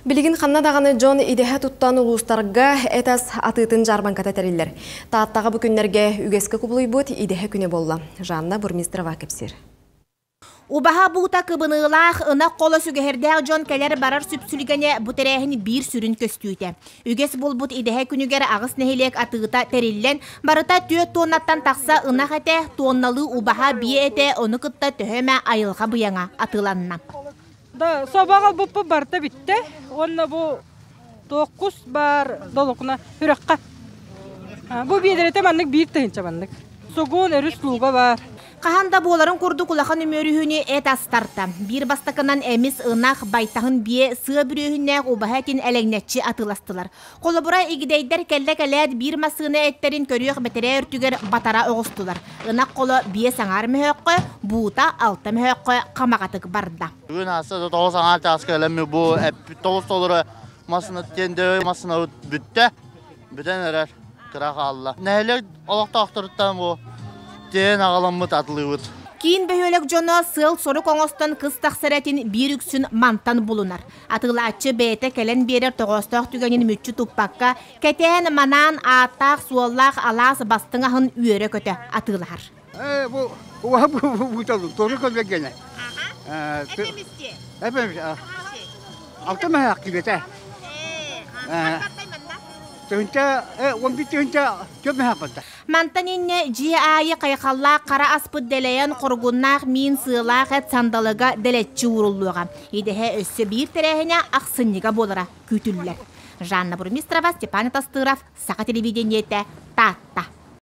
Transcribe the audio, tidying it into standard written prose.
Билигин ханна даҕаны дьон идэһэ туттан улуустарга эт-ас атыытын дьаарбаҥката тэриллэр. Тааттаҕа бу күннэргэ үгэскэ кубулуйбут идэһэ күнэ буолла. Жанна Бурмистрова кэпсиир. Убаһа буута кыбыныылаах, ынах холо сүгэһэрдээх дьон кэлэр-барар сүпсүлгэнэ бу тэрээһин биир сүрүн көстүүтэ. Үгэс буолбут идэһэ күнүгэр аҕыс нэһилиэк атыыта тэриллэн, барыта 4 туоннаттан тахса ынах этэ, туонналыы убаһа, биэ этэ, ону кытта төһө эмэ айылҕа быйаҥа атыыланна. Да, собаҕа буппут барыта бүттэ. Уонна бу туохкус баар долокуна үрэххэ. Бу биэдэрэтэ маннык биир тыһыынча маннык. Сугун өрүс лууга баар. Хаһан да буоларын курдук улахан үмүөрүһүүнү эт астарта. Биир бастакынан эмис ынах, байтаһын биэ, сыа бүрүөһүннээх убаһа этин элэҥнэччи атыыластылар. Холобура, игидэйдэр кэллэ кэлээт биир массыына эттэрин көрүөх бэтэрээ өртүгэр батара оҕустулар. Ынах холо биэс аҥаар мөһөөххө, буута алта мөһөөххө хамаҕатык барда. Бүгүн аста да тоҕус аҥаар чааска кэлэмми бу эппит тоҕус толору массыына тиэндэбэй массыынабыт бүттэ. Бүтэн эрэр кыра хаалла. Нэһилиэк олохтоохторуттан бу тиэн аҕаламмыт атылыыбыт. Киин бөһүөлэк дьоно сыал-сорук оҥостон кыс тахсар этин биир үксүн мантан булунар. Атыылааччы бэйэтэ кэлэн биэрэр тоҕоостоох түгэнин мүччү туппакка, кэтээн, манаан, ааттаах-суоллаах алаас бастыҥ аһын үөрэ-көтө атыылаһар. Бу бу көрбөггөнө. Алта маһаак кибетэ. Тыһынча, 11 тыһынча көп маһаак барда. Мантан иннэ дьиэ аайы хайхаллаах хара аспыт дэлэйэн хоругуннаах миин сыалаах эт сандалыга дэлэччи ууруллуоҕа. Идэһэ өссө биир тэрээһинэ ахсынньыга буолара күүтүллэр. Жанна Бурмистрова, Степан Тастыров, Саха телевидениетэ, Таатта.